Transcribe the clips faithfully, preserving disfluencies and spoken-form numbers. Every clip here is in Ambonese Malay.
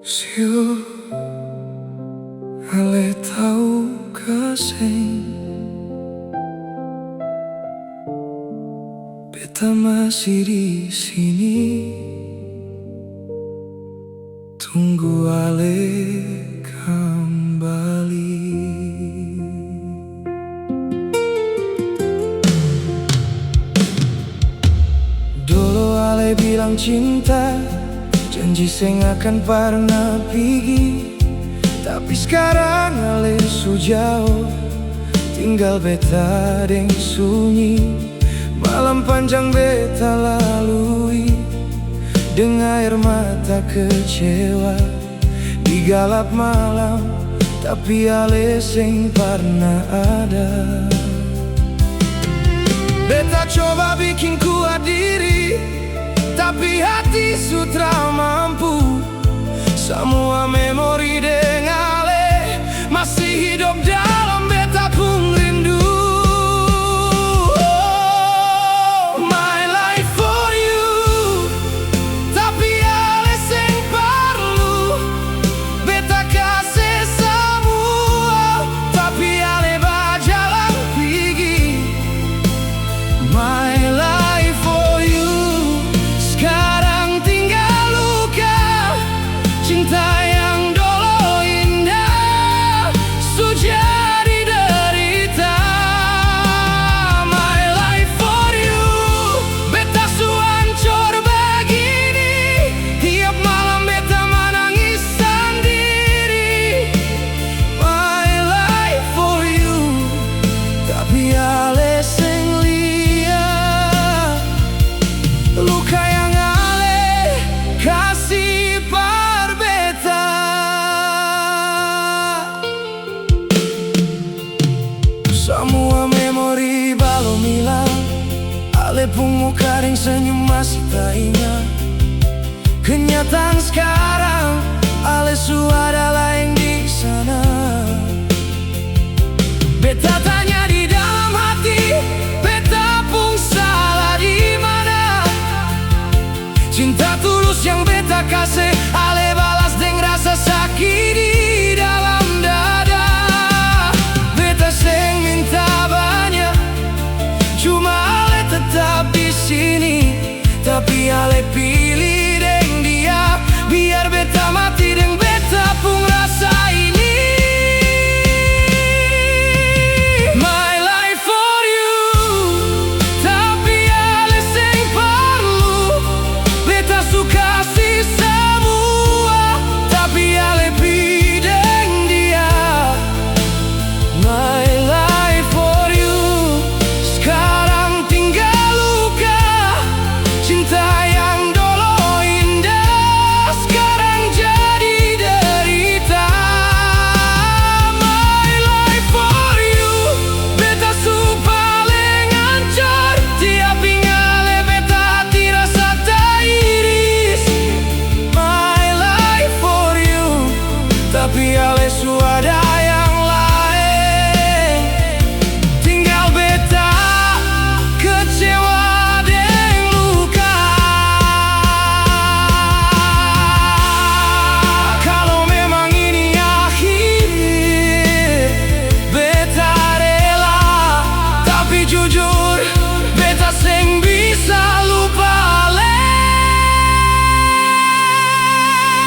Sio, ale tau ka seng, beta masi di sini, tunggu ale kambali. Dolo ale bilang cinta, janji seng akan parna pigi. Tapi skarang ale su jao, tinggal beta deng sunyi. Malam panjang beta lalui deng aer mata kecewa. Di galap malam, tapi ale seng parna ada. Beta coba biking kuat diri, tapi hati su tra mampu. Samua memori deng ale masi hidop dalam beta pung rindu. My life for you. Tapi ale seng parlu beta kase samua, tapi ale bajalang pigi. My life for you. Skarang tinggal luka, cinta yang dolo indah su jadi derita. My life for you. Beta su ancor bagini, tiap malam beta manangis sandiri. My life for you. Tapi ale seng lia luka yang ale kasi par beta. Samua memori balom ilang, ale pung muka deng senyum masi tainga. Kenyataan skarang, ale su ada laeng di sana. Beta tanya di dalam hati, beta pung salah di mana? Cinta tulus yang beta kase, ale balas deng rasa saki di dalam dada. Beta seng minta banya, cuma ale tetap di sini. Tapi ale pili deng dia, biar beta mati deng beta pung rasa ini. My life for you. Tapi ale seng parlu, beta su kasi samua, tapi ale pi deng dia. My life for you. Skarang tinggal luka, cinta yang dolo indah skarang jadi derita. My life for you. Beta su paleng ancor, tiap inga ale beta hati rasa tairis. My life for you. Tapi ale su ada yang laeng. Tinggal beta kecewa deng luka. Kalo memang ini akhir, beta rela. Tapi jujur, beta seng bisa lupa le.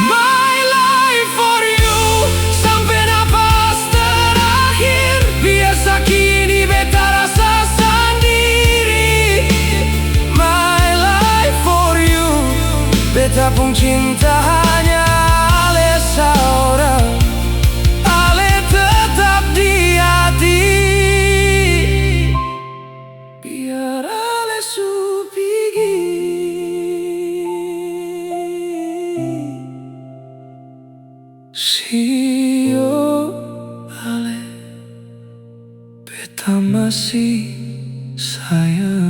My life for you, sampe napas terakhir, biar saki ini beta rasa sandiri. My life for you, beta pung cinta hanya ale saorang, ale tetap di hati. Biar ale su pigi, sio ale, beta masi sayang.